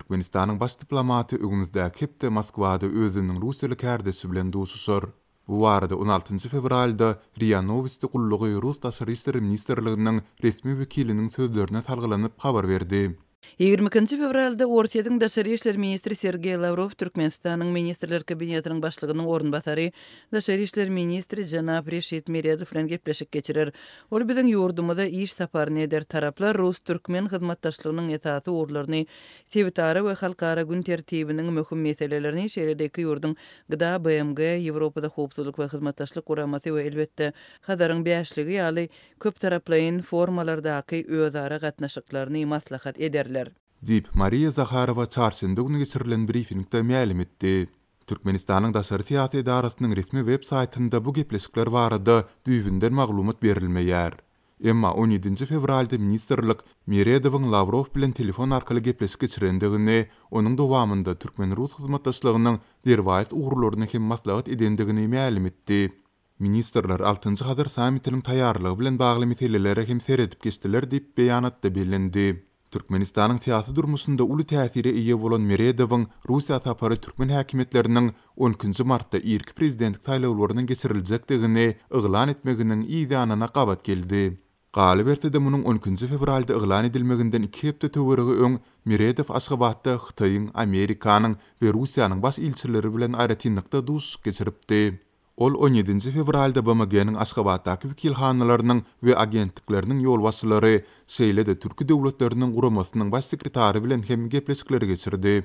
Türkmenistanyň baş diplomaty öňümizdäki hepde Moskwada özüniň russiýaly kärdeşi bilen duşuşar. Bu barada on altynjy fewralda RIA Nowosti gullugy rus Daşary işler ministrliginiň resmi wekiliniň sözlerine salgylanyp habar berdi. Ýigrimi ikinji fewralda Orsýetiň daşary işler ministri Sergeý Lawrow Türkmenistanyň Ministrler Kabinetiniň Başlygynyň orunbasary, daşary işler ministri jenap Reşit Meredow bilen gepleşik geçirer. Ol biziň ýurdumyza iş saparyny eder. Taraplar rus-türkmen hyzmatdaşlygynyň esasy ugurlaryny, sebitara we halkara gün tertibiniň möhüm meselelerini, şeýle-de iki ýurduň GDA, BMG, Ýewropada Howpsuzlyk we Hyzmatdaşlyk Guramasy we elbetde, Hazaryň bäşligi ýaly köptaraplaýyn formalardaky özara gatnaşyklaryny maslahat ederler. Diýip, Mariýa Zaharowa çarşenbe güni geçirilen brifingde mälim etdi. Türkmenistanyň daşary syýasy edarasynyň resmi web saýtynda bu gepleşikler barada düýbünden maglumat berilmeýär. Emma on ýedinji fewralda ministrlik Meredowyň Lawrow bilen telefon arkaly gepleşik geçirendigini, onuň dowamynda türkmen-rus hyzmatdaşlygynyň derwaýys ugurlaryny hem maslahat edendigini mälim etdi. Ministrler Altynjy Hazar sammitiniň taýýarlygy bilen bagly meselelere hem seredip geçdiler diýip, beýanatda bellendi. Türkmenistanyň syýasy durmuşynda uly täsire eýe bolan Meredowyň Russiýa sapary türkmen häkimiýetleriniň on ikinji martda irki prezidentlik saýlawlarynyň geçiriljekdigini yglan etmeginiň yz ýanyna gabat geldi. Galyberse-de, munuň on ikinji fewralda yglan edilmeginden iki hepde töweregi öň Meredow Aşgabatda Hytaýyň, Amerikanyň we Russiýanyň baş ilçileri bilen aýratynlykda duşuşyk geçiripdi. Ol on ýedinji fewralda BMG-niň Aşgabatdaky wekilhanalarynyň we agentlikleriniň ýolbaşçylary, şeýle-de Türki döwletleriniň guramasynyň baş sekretary bilen hem gepleşikleri geçirdi.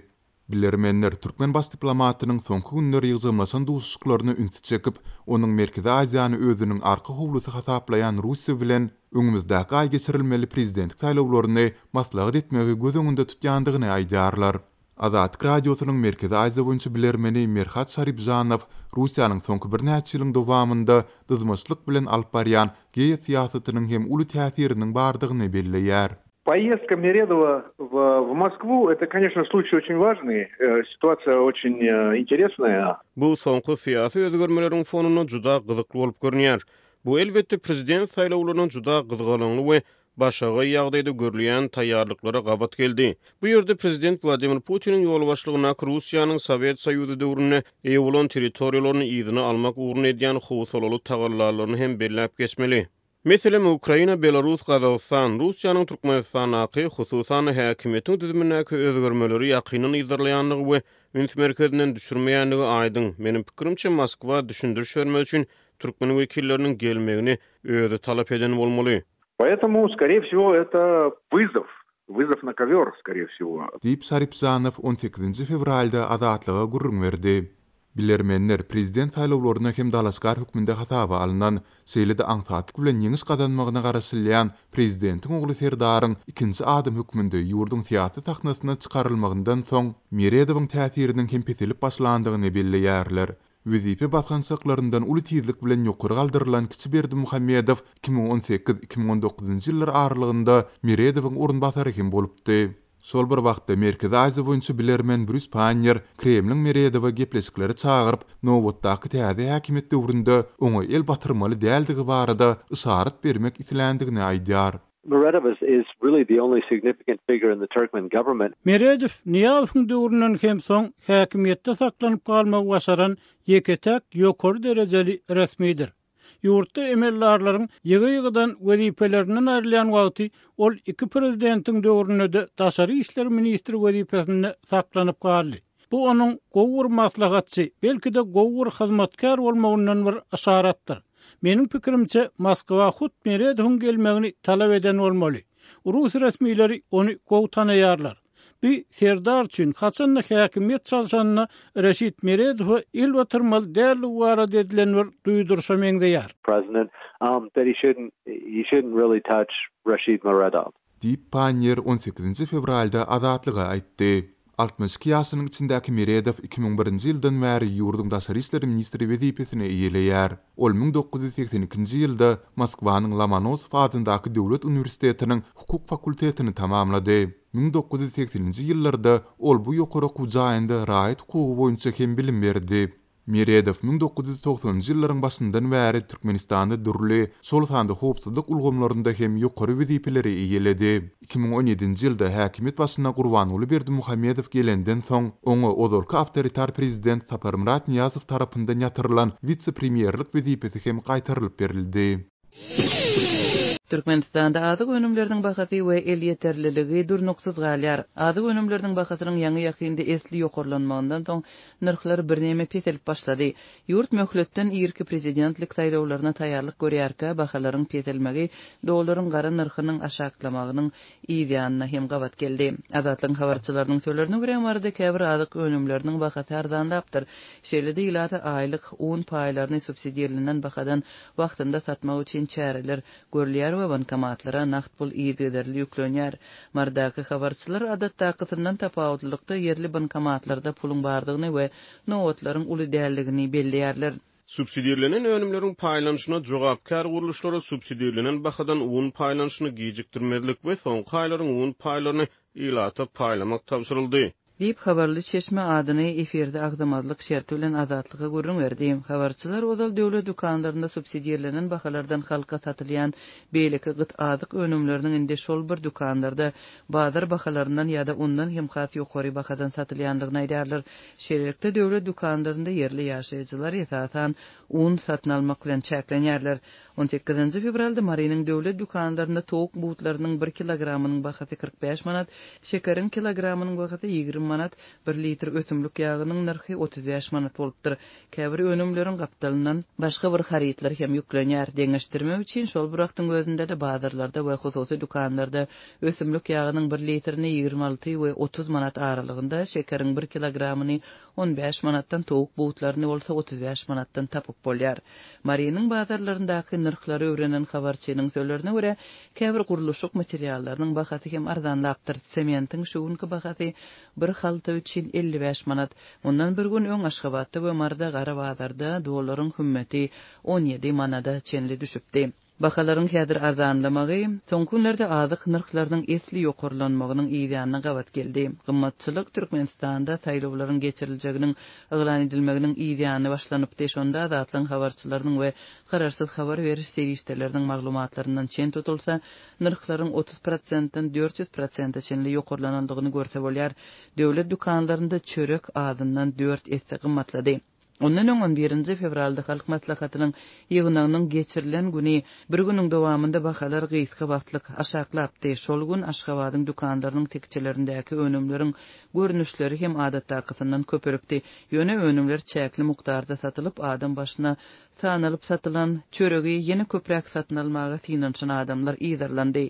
Bilermenler türkmen baş diplomatynyň soňky günler ýygjamlaşan duşuşyklaryna ünsi çekip, onuň Merkezi Aziýany özüniň arka howlusy hasaplaýan Russiýa bilen öňümizdäki aý geçirilmeli prezidentlik saýlawlaryny maslahat etmegi göz öňünde tutýandygyny aýdýarlar. Azatlyk Radiosynyň Merkezi Aziýa boýunça bilermeni Merhat Şaripžanow Russiýanyň soňky birnäçe ýylyň dowamynda dyzmaçlyk bilen alyp barýan geosyýasatynyň hem uly täsiriniň bardygyny belleýär. Poýezdka Meredowa w Moskwu, это, конечно, случай очень важный, ситуация очень интересная. Bu soňky syýasy özgermeleriň fonunda juda gyzykly bolup görünýär. Bu, elbetde, prezident saýlawlaryna juda gyzgalaňly we başagaý ýagdaýda görülýän taýýarlyklara gabat geldi. Bu ýerde prezident Wladimir Putiniň ýolbaşçylygyndaky Russiýanyň Sowet Soýuzy döwründe eýe bolan territoriýalaryny yzyna almak ugrunda edýän howsalaly tagallalaryny hem belläp geçmeli. Meselem, Ukraina, Belarus, Gazagystan, Russiýanyň Türkmenistandaky, hususan-da, häkimiýetiň düzümindäki özgermeleri ýakyndan yzarlaýandygy we üns merkezinden düşürmeýändigi aýdyň. Meniň pikirimçe, Moskwa düşündiriş bermek üçin türkmen wekilleriniň gelmegini özi talap eden bolmaly. Poetomu, skoree wsego, eto wyzow, wyzow na kowyor, skoree wsego. Diýip, Şaripjanow on sekizinji fewralda Azatlyga gürrüň berdi. Bilermenler prezident saýlawlaryna hem dalaşgär hökmünde hasaba alnan, şeýle-de aňsatlyk bilen ýeňiş gazanmagyna garaşylýan prezidentiň ogly Serdaryň ikinji adam hökmünde ýurduň syýasy sahnasyna çykarylmagyndan soň Meredowyň täsiriniň hem peselip başlandygyny belleýärler. Wezipe basgançaklaryndan uly tizlik bilen ýokary galdyrylan kiçi Berdimuhamedow 2018, 2019-njy ýyllar aralygynda Meredowyň orunbasary hem bolupdy. Şol bir wagtda, Merkezi Aziýa boýunça bilermen Brýus Pannier Kremliň Meredowy gepleşiklere çagyryp, nobatdaky täze häkimiýet döwründe oňa el batyrmaly däldigi barada yşarat bermek isländigini aýdýar. Meredow is really the only significant figure in the Turkmen government. Meredow Nyýazowyň döwründen hem soň häkimiýetde saklanyp galmagy başaran ýeke-täk ýokary derejeli resmidir. Ýurtda emeldarlaryň ýygy-ýygydan wezipelerinden aýrylýan wagty ol iki prezidentiň döwründe-de daşary işler ministri wezipesinde saklanyp galdy. Bu onuň gowy bir maslahatçy, belki-de gowy bir hyzmatkär bolmagyndan bir yşaratdyr. Meniň pikirimçe, Moskwa hut Meredowyň gelmegini talap eden bolmaly. Rus resmileri ony gowy tanaýarlar. Bu Serdar üçin, haçan-da häkimiýet çalşanda Reşit Meredowa el batyrmaly däldigi barada edilen bir duýduryşa meňzeýär. President, that he shouldn't, he shouldn't really touch Rashid Meredov. Diýip, Panniýer on sekizinji fewralda Azatlyga aýtdy. 62 ýaşynyň içindäki Meredow 2001-nji ýyldan bäri ýurduň daşary işler ministri wezipesini eýeleýär. Ol 1982-nji ýylda Moskwanyň Lomonosow adyndaky döwlet uniwersitetiniň hukuk fakultetini tamamlady. 1980-nji ýyllarda ol bu ýokary okuw jaýynda raýat hukugy boýunça hem bilim berdi. Meredow 1990-njy ýyllaryň başyndan bäri Türkmenistanda dürli, şol sanda howpsuzlyk ulgamlarynda hem ýokary wezipeleri eýeledi. 2017-nji ýylda häkimiýet başyna Gurbanguly Berdimuhamedow gelenden soň, oňa ozalky awtoritar prezident Saparmyrat Nyýazow tarapyndan ýatyrylan wise-premýerlik wezipesi hem gaýtarylyp berildi. Türkmenistanda azyk önümleriniň bahasy we elýeterliligi durnuksyz galýar. Azyk önümleriniň bahasynyň ýaňy-ýakynda esli ýokarlanmagyndan soň, nyrhlar birneme peselip başlady. Ýurt möhletden irki prezidentlik saýlawlaryna taýýarlyk görýärkä, bahalaryň peselmegi dollaryň gara nyrhynyň aşaklamagynyň yz ýanyna hem gabat geldi. Azatlygyň habarçylarynyň sözlerine görä, Maryda käbir azyk önümleriniň bahasy arzanlapdyr. Şeýle-de ilata aýlyk un paýlaryny subsidirlenen bahadan wagtynda satmak üçin çäreler görülýär we bankomatlara nagt pul yzygiderli ýüklenýär. Marydaky habarçylar adatdakysyndan tapawutlylykda ýerli bankomatlarda puluň bardygyny we nobatlaryň uly däldigini belleýärler. Subsidirlenen önümleriň paýlanyşyna jogapkär gurluşlara subsidirlenen bahadan un paýlanyşyny gijikdirmezlik we soňky aýlaryň un paýlaryny ilata paýlamak tabşyryldy. Diýip, habarly çeşme adyny efirde agzamazlyk şerti bilen Azatlyga gürrüň berdi. Habarçylar ozal döwlet dükanlarynda subsidirlenen bahalardan halka satylýan beýleki gyt azyk önümleriniň indi şol bir dükanlarda bazar bahalaryndan ýa-da ondan hem has ýokary bahadan satylýandygyny aýdýarlar. Şeýlelikde, döwlet dükanlarynda ýerli ýaşaýjylar, esasan, un satyn almak bilen çäklenýärler. On sekizinji fewralda Marynyň döwlet dükanlarynda towuk butlarynyň bir kilogramynyň bahasy 45 manat, şekeriň kilogramynyň bahasy 20 manat, bir litr ösümlik ýagynyň nyrhy 35 manat bolupdyr. Käbir önümleriň gapdalyndan başga bir harytlar hem ýüklenýär. Deňeşdirmek üçin, şol bir wagtyň özünde-de bazarlarda we hususy dükanlarda ösümlik ýagynyň bir litrini 26 we 30 manat aralygynda, şekeriň bir kilogramyny 15 manatdan, towuk butlaryny bolsa 35 manatdan tapyp bolýar. Marynyň bazarlaryndaky nyrhlary öwrenen habarçynyň sözlerine görä, käbir gurluşyk materiallarynyň bahasy hem arzanlapdyr. Sementiň şu günki bahasy bir halta üçin 55 manat. Mundan bir gün öň Aşgabatda we Maryda gara bazarda dollaryň hümmeti 17 manada çenli düşüpdi. Bahalaryň häzir arzanlamagy, soňky günlerde azyk nyrhlarynyň esli ýokarlanmagynyň yzýanyna gabat geldi. Gymmatçylyk Türkmenistanda saýlawlaryň geçiriljeginiň yglan edilmeginiň yzýany başlanypdy. Şonda Azatlygyň habarçylarynyň we garaşsyz habar beriş serişdeleriniň maglumatlaryndan çen tutulsa, nyrhlaryň 30 prosentden 400 prosente çenli ýokarlanandygyny görse bolýar. Döwlet dükanlarynda çörek azyndan dört esse gymmatlady. Ondan öň on birinji fewralda Halk Maslahatynyň ýygnagynyň geçirilen güni bir günüň dowamynda bahalar gysga wagtlyk aşaklapdy. Şol gün Aşgabadyň dükanlarynyň tekjelerindäki önümleriň görnüşleri hem adatdakysyndan köpelipdi. Ýöne önümler çäkli mukdarda satylyp, adam başyna Sanalyp satylan çöregi ýene köpräk satyn almaga synanyşan adamlar yzarlandy.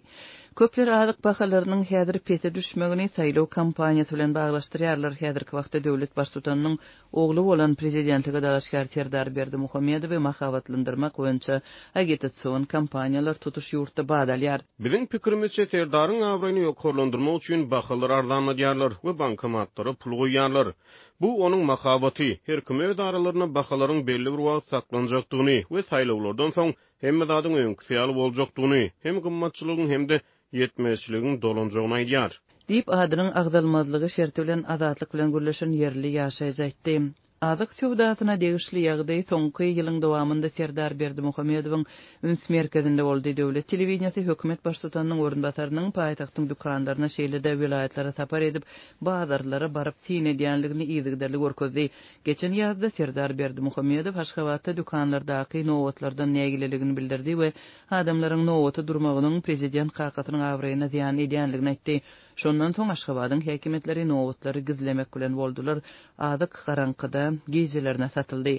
Köpler azyk bahalarynyň häzir pese düşmegini saýlaw kampaniýasy bilen baglaşdyrýarlar. Häzirki wagtda döwlet Baştutanynyň ogly bolan prezidentlige dalaşgär Serdar Berdimuhamedowy mahabatlandyrmak boýunça agitasion kampaniýalar tutuş ýurtda bat alýar. Biziň pikirimizçe, Serdaryň abraýyny ýokarlandyrmak üçin bahalary arzanladýarlar we bankomatlara pul goýýarlar. Bu onuň mahabaty. Her kim öz aralarynda bahalaryň belli bir wagt saklanjakdygyny we saýlawlardan soň hemme zadyň öňküsi ýaly boljakdygyny, hem gymmatçylygyň hem-de ýetmezçiligiň dolanjagyny aýdýar. Diýip, adynyň agzalmazlygy şerti bilen Azatlyk bilen gürleşen ýerli ýaşaýjy aýtdy. Azyk söwdasyna degişli ýagdaý soňky ýylyň dowamynda Serdar Berdimuhamedowyň üns merkezinde boldy. Döwlet telewideniýesi hökümet baştutanynyň orunbasarynyň paýtagtyň dükanlaryna, şeýle-de welaýatlara sapar edip, bazarlara baryp syn edýänligini yzygiderli görkezdi. Geçen ýazda Serdar Berdimuhamedow Aşgabatda dükanlardaky nobatlardan nägileligini bildirdi we adamlaryň nobata durmagynyň prezident kakasynyň abraýyna zyýan edýänligini aýtdy. Şondan soň Aşgabadyň häkimiýetleri nobatlary gizlemek bilen boldular, azyk garaňkyda, gijelerine satyldy.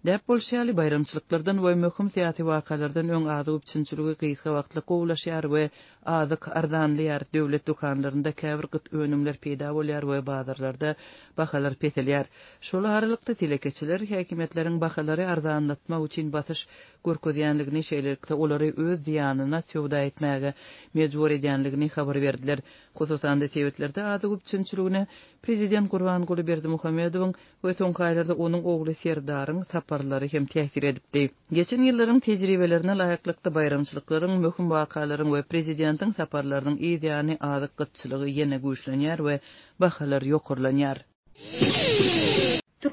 Däp bolşy ýaly, baýramçylyklardan we möhüm syýasy wakalardan öň azyk üpjünçiligi gysga wagtlyk gowulaşýar we azyk arzanlaýar, döwlet dükanlarynda käbir gyt önümler peýda bolýar we bazarlarda bahalar peselýär. Şol aralykda, telekeçiler häkimiýetleriň bahalary arzanlatmak üçin basyş görkezýänligini, şeýlelikde, olary öz zyýanyna söwda etmäge mejbur edýänligini habar berdiler. Hususan-da, sebitlerde azyk üpjünçiligine prezident Gurbanguly Berdimuhamedowyň we soňky aýlarda onuň ogly Serdaryň saparlary hem täsir edipdi. Geçen ýyllaryň tejribelerine laýyklykda, baýramçylyklaryň, möhüm wakalaryň we prezidentiň saparlarynyň yz ýany azyk gytçylygy ýene güýçlenýär we bahalar ýokarlanýar.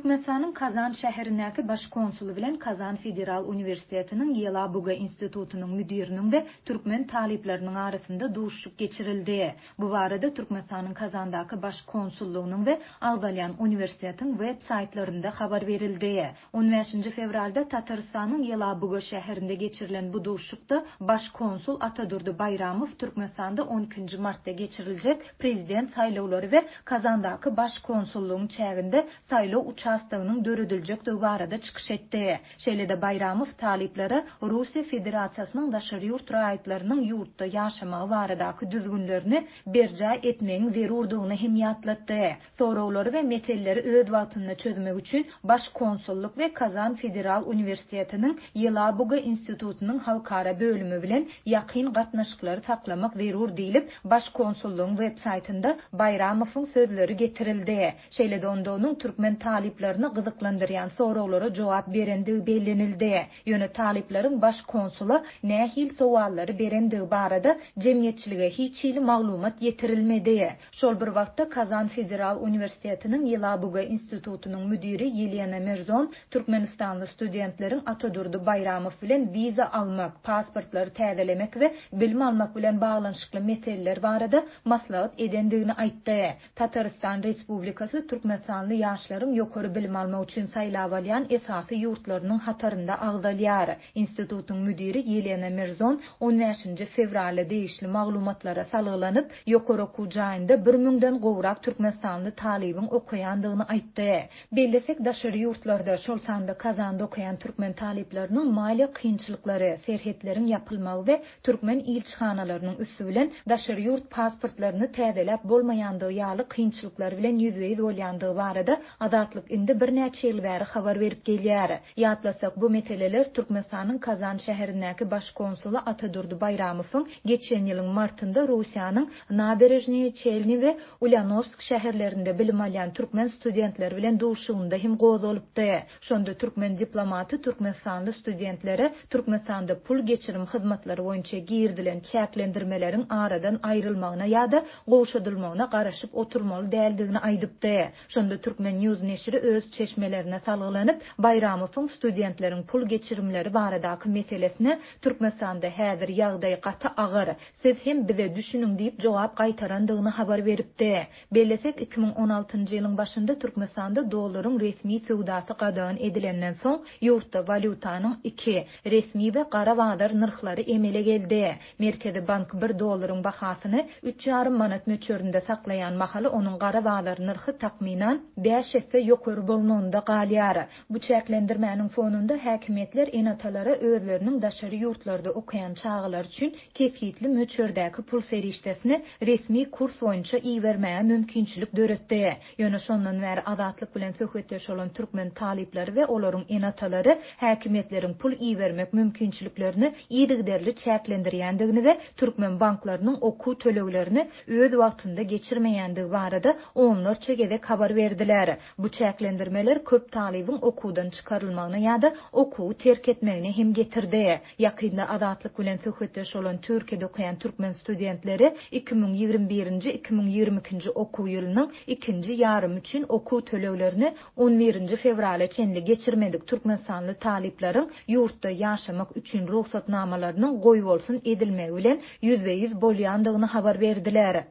Türkmenistanyň Kazan şäherindäki Baş konsuly bilen Kazan federal uniwersitetiniň Ýelabuga institutynyň müdiriniň we türkmen talyplarynyň arasynda duşuşyk geçirildi. Bu barada Türkmenistanyň Kazandaky Baş konsullygynyň we agzalýan uniwersitetiň web saýtlarynda habar berildi. On bäşinji fewralda Tatarystanyň Ýelabuga şäherinde geçirilen bu duşuşykda Baş konsul Atadurdy Baýramow Türkmenistanda on ikinji martda geçiriljek Prezident saýlawlary we Kazandaky Baş konsullygyň çäginde saýlaw uçastogynyň dörediljekdigi barada çykyş etdi. Şeýle-de Baýramow talyplara Russiýa Federasiýasynyň daşary ýurt raýatlarynyň ýurtda ýaşamagy baradaky düzgünlerini berjaý etmegiň zerurdygyny hem ýatlatdy. Soraglary we meseleleri öz wagtynda çözmek üçin Baş konsullyk we Kazan federal uniwersitetiniň Ýelabuga institutynyň halkara bölümi bilen ýakyn gatnaşyklary saklamak zerur diýlip, Baş konsullygyň web-saýtynda Baýramowyň sözleri getirildi. Şeýle-de onda onuň türkmen talyplaryny gyzyklandyrýan soraglara jogap berendigi bellenildi. Ýöne talyplaryň baş konsula nähili sowallary berendigi barada jemgyýetçilige hiç hili maglumat ýetirilmedi. Şol bir wagtda, Kazan federal uniwersitetiniň Ýelabuga institutynyň müdiri Ýelena Merzon türkmenistanly studentleriň Atadurdy Baýramow bilen wiza almak, pasportlary täzelemek we bilim almak bilen baglanyşykly meseleler barada maslahat edendigini aýtdy. Tatarystan Respublikasy türkmenistanly ýaşlaryň ýokary bilim almak üçin saýlap alýan esasy ýurtlarynyň hatarynda agzalýar. Institutyň müdiri Ýelena Mirzon on bäşinji fewralda degişli maglumatlara salgylanyp, ýokary okuw jaýynda bir müňden gowrak türkmenistanly talybyň okaýandygyny aýtdy. Bellesek, daşary ýurtlarda, şol sanda Kazanda okaýan türkmen talyplarynyň maliýe kynçylyklary, serhetleriň ýapylmagy we türkmen ilçihanalarynyň üsti bilen daşary ýurt pasportlaryny täzeläp bolmaýandygy ýaly kynçylyklar bilen ýüzbe-ýüz bolýandygy barada Azatlyk indi birnäçe ýyl bäri habar berip gelýär. Ýatlasak, bu meseleler Türkmenistanyň Kazan şäherindäki baş konsuly Atadurdy Baýramowyň geçen ýylyň martynda Russiýanyň Naberežnyýe Çelni we Ulýanowsk şäherlerinde bilim alýan türkmen studentleri bilen duşuşygynda hem gozgalypdy. Şonda türkmen diplomaty türkmenistanly studentlere Türkmenistanda pul geçirim hyzmatlary boýunça girizilen çäklendirmeleriň aradan aýrylmagyna ýa-da gowşadylmagyna garaşyp oturmaly däldigini aýdypdy. Şonda Turkmen. News neşiri öz çeşmelerine salgylanyp, Baýramowyň studentleriň pul geçirimleri baradaky meselesine Türkmenistanda häzir ýagdaý gaty agyr, siz hem bize düşüniň diýip jogap gaýtarandygyny habar beripdi. Bellesek, 2016-njy ýylyň başynda Türkmenistanda dollaryň resmi söwdasy gadagan edilenden soň, ýurtda walýutanyň iki, resmi we gara bazar nyrhlary emele geldi. Merkezi bank bir dollaryň bahasyny üç ýarym manat möçberinde saklaýan mahaly onuň gara bazar nyrhy takmynan bäş esse ýokary bolmagynda galýar. Bu çäklendirmäniň fonunda häkimiýetler ene-atalara özleriniň daşary ýurtlarda okaýan çagalary üçin kesgitli möçberdäki pul serişdesini resmi kurs boýunça ibermäge mümkinçilik döretdi. Ýöne şondan bäri Azatlyk bilen söhbetdeş bolan türkmen talyplary we olaryň ene-atalary häkimiýetleriň pul ibermek mümkinçiliklerini yzygiderli çäklendirýändigini we türkmen banklarynyň okuw töleglerini öz wagtynda geçirmeýändigi barada onlarça gezek habar berdiler. Bu çäklendirmeler köp talybyň okuwdan çykarylmagyna ýa-da okuwy terk etmegine hem getirdi. Ýakynda Azatlyk bilen söhbetdeş bolan Türkiýede okaýan türkmen studentleri 2021-nji, 2022-nji okuw ýylynyň ikinji ýarymy üçin okuw töleglerini on birinji fewrala çenli geçirmedik türkmenistanly talyplaryň ýurtda ýaşamak üçin rugsatnamalarynyň goýbolsun edilmegi bilen ýüzbe-ýüz bolýandygyny habar berdiler.